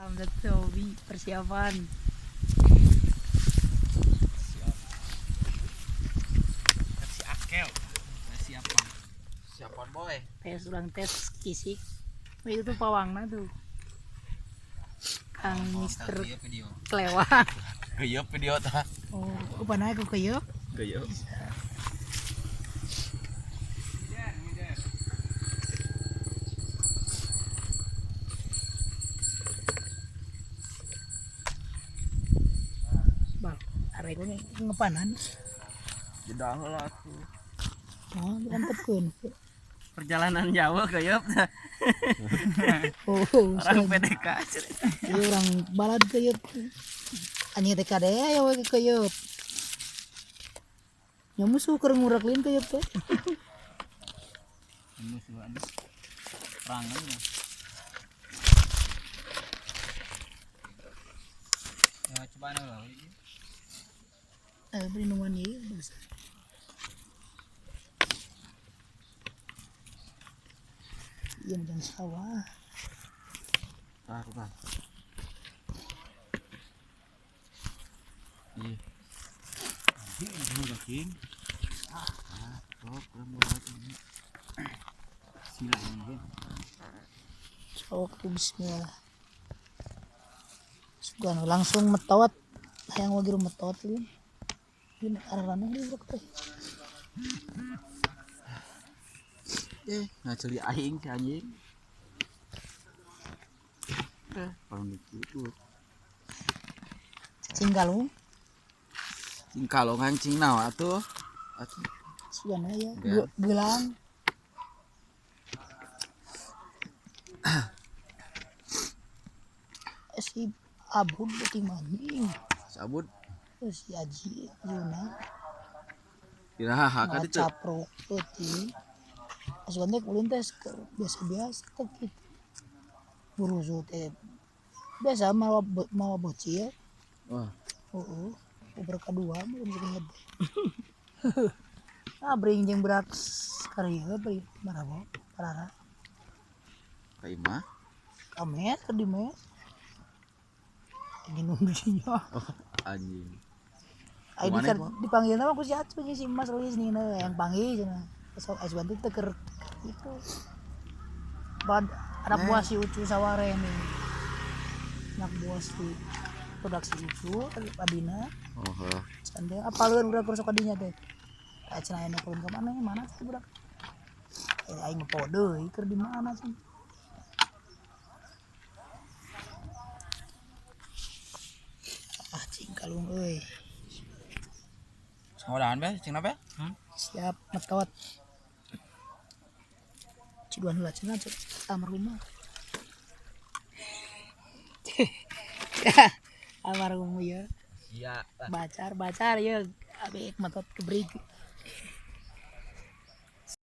Hobi persiapan. Si Akel. Siapan. Siapan boy. Tes ulang tes kisik. Itu tuh pawangna tuh. Kang Mister Kelewang. Geyeup video tah. Oh, upana ku geyeup? Geyeup. Bang, arek ngepanan. Jedah heula atuh. Oh, diantepkeun. Perjalanan jauh geyeup. Oh, orang PDK. Iya, orang balad geyeup. Anjing teh kade aya we geyeup. Nya musuh keur ngurak lin geyeup teh. Musuhan. Perangan. Ya cobaan heula. Beri minuman ieu bangsa. Iya macam sawah. Ah, bukan. Iya. Ini daging. Ah, top, ini. Bismillahirrahmanirrahim. Sok bismillah. Sugan langsung metawat. Hayang wagir metawat lin. Ini arana di urang teh. Ngaceli aing si anjing. Kalau ditutup. Cicing kalung. Cing kalongan cing naon atuh. Atuh. Sugan aya gelang. Si Abud beuting anjing. Si Abud. Si Aji Juna. Iraha ka ditu. Caprok beuting. Asupan teh ulin teh biasa-biasa teh gitu. Buruzu teh biasa mawa bocil. Wah. Heeh. Uber kedua meureun jeung hede. Ah bring jeung berak karieu bring marabo parara. Ka imah? Ka mes keur di mes. Nginum dinya. Oh, anjing. Ai dipanggilna mah ku si Acu jeung si Mas Lis nina yang panggil cenah. Sok asupan teh keur itu. Bad anak buah si Ucu saware nih. Anak buah si produksi Ucu adina. Oh, heuh. Candeng apaleun budak keur sok kadinya teh. Aya cenah aya nu ka mana mana teh budak. Aing mah poho deui keur di mana cenah. Ah cing kalung euy. Sangodahan be, cing be? Siap metawat. Ciduan heula cenah almarhum. Almarhum ya. Iya. Bacar-bacar ya abek metot kebrig.